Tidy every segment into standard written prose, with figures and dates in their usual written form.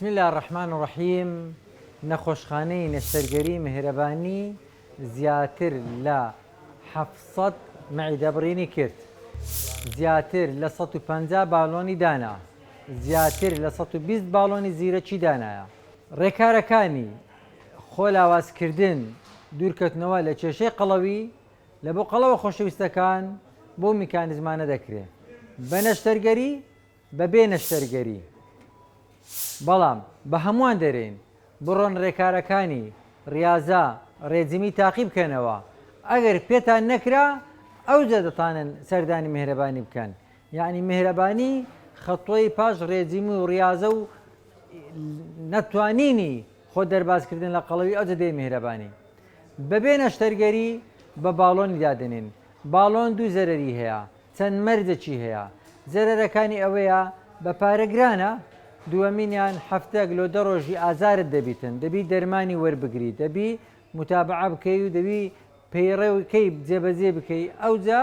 بسم اللە الرحمن الرحیم نەخۆشخانەی نەشتەرگەری مهرەبانی زیاتر لە 700 مەعیدەبڕینی کرد زیاتر لە 150 بالۆنی دانا زیاتر لە 120 باڵۆنی زیرەکی دانایە ڕێکارەکانی خۆ لاوازکردن دوورکەوتنەوە لە کێشەی قەڵەوی لە بۆ قەڵەوە خۆشەویستەکان بەو میکانیزمانە دەکرێ بە نەشتەرگەری بە بێ نەشتەرگەری بەڵام بە هەمووان دەرێین بڕۆن ڕێکارەکانی ڕیازە ڕێجیمی تاقی بکەنەوە ئەگەر پێتان نەکرا ئەوجا دەتانن سەردانی میهرەبانی بکەن یەعنی میهرەبانی خەتۆی پاش ڕێجیمی و ڕیازە و نەتوانینی خۆ دەربازکردن لە قەڵەوی ئەوجە دێ میهرەبانی بەبێ نەشتەرگەری بە باڵۆنی دادەنێن باڵۆن دوو زەرەری هەیە چەند مەرجەکی هەیە زەرەرەکانی ئەوەیە بە پارە گرانە دووەمینیان هەفتەک لۆ دە ڕۆژی ئازارت دەبیتن دەبی دەرمانی وەربگری دەبی متابعە بکەی و دەبی پەیڕەوکەی جێبەجێ بکەی ئەوجا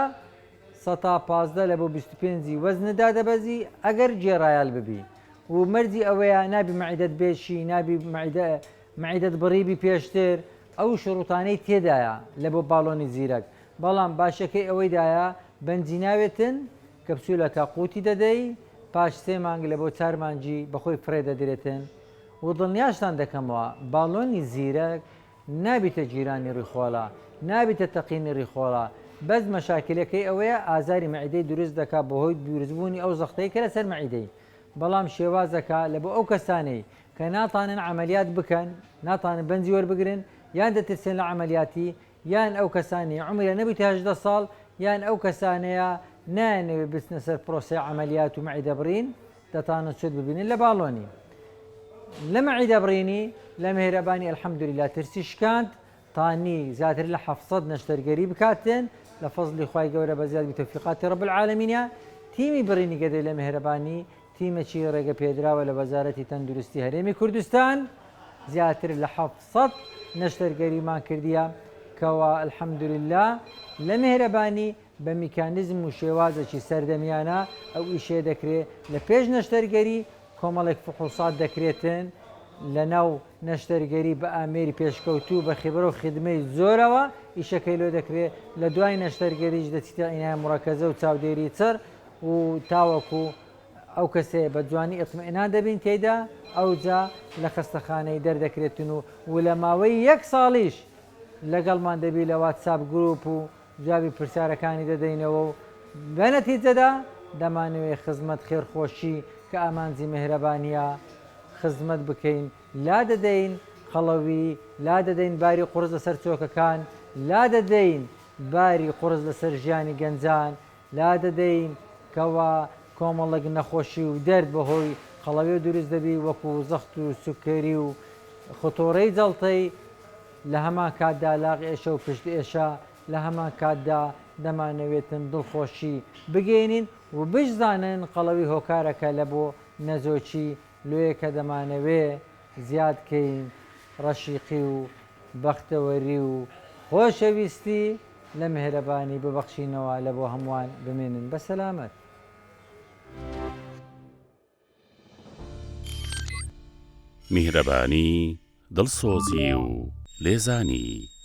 سەتا 15 لە بۆ 25 ی وەزنت دادەبەزی ئەگەر گێڕایەل ببی و مەرجی ئەوەیە نابی مەعیدەت بێشی نابی مەعیدە مەعیدەت بڕیبی پێشتر ئەو شروتانەی تێدایە لە بۆ باڵۆنی زیرەک بەڵام باشەکەی ئەوەیدایە بەنجی ناوێتن کەپسولەکە قوتی دەدەی پاش سێ مانگ لە بۆ چار مانگی بەخۆی فڕێ دەدرێتن و دڵنیاشتان دەکەمەوە باڵۆنی زیرەک نابیتە گیرانی ڕیخۆڵە نابیتە تەقینی ڕیخۆڵە بەس مەشاکیلەکەی ئەوەیە ئازاری مەعیدەی دروست دەکا بەهۆی دروستبوونی ئەو زەختەی کە لەسەر مەعیدەی بەڵام شێوازەکە لە بۆ ئەو کەسانەی کە ناتانن عەمەلیات بکەن ناتانن بەنجی وەربگرن یان دەترسێن لە عەمەلیاتی یان ئەو کەسانەی عومریان نەبوویتە 18 ساڵ یان ئەو کەسانەیە نایانەوێت بچنە سەر پرۆسەی عەمەلیات و مەعیدە بڕین دەتانن سوود ببینن لە باڵۆنی لە مەعیدە بڕینی لە مێهرەبانی الحمدللە ترسی شکاند تانی زیاتر لە 700 نەشتەرگەری بکاتن لە فەزلی خوای گەورە بە زیاد بتوفیقاتی رب العالمینە تیمی بڕینی گەدەی لە مێهرەبانی تیمەکی ڕێگە پێدراوە لە وەزارەتی تەندروستی هەرێمی کوردستان زیاتر لە 700 نەشتەرگەریمان کردیە کەوا الحمدللە لە مێهرەبانی بە میکانیزم و شێوازێکی سەردەمیانە ئەو ئیشەیە دەکرێ لە پێش نەشتەرگەری کۆمەڵێک فحوسات دەکرێتن لە ناو نەشتەرگەری بە ئامێری پێشکەوتوو بە خیبرە و خیدمەی زۆرەوە ئیشەکەی لۆ دەکرێ لە دوای نەشتەرگەریش دەچیتە عینایە مورەکەزە و چاودێری چڕ و تاوەکو ئەو کەسەیە بە جوانی ئیتمئینان دەبین تێیدا ئەوجا لە خەستەخانەی دەردەکرێتن و و لە ماوەی یەک ساڵیش لەگەڵمان دەبی لە واتساپ گروپ و جوابی پرسیارەکانی دەدەینەوە و لە نەتیجەدا دەمانەوێ خزمەت خێرخۆشی کە ئامانجی مێهرەبانیە خزمەت بکەین لادەدەین قەڵەوی لادەدەین باری قوڕس لەسەر چۆکەکان لادەدەین باری قوڕس لەسەر ژیانی گەنجان لادەدەین کەوا کۆمەڵێک نەخۆشی و دەرد بەهۆی قەڵەویەوە دروست دەبی وەکو زەخت و سوککەری و ختۆرەی جەڵتەی لە هەمان کاتدا لاق ئێشە و پشت ئێشە، لە هەمان کاتدا دەمانەوێتن دڵخۆشی بگەیەنین و بشزانن قەڵەوی هۆکارەکە لە بۆ نەزۆکی لۆیە کە دەمانەوێ زیاد کەین ڕەشیقی و بەختەوەری و خۆشەویستی لە مێهرەبانی ببەخشینەوە لە بۆ هەمووان بمێنن بە سەلامەت. میهرەبانی، دڵسۆزی و لێزانی.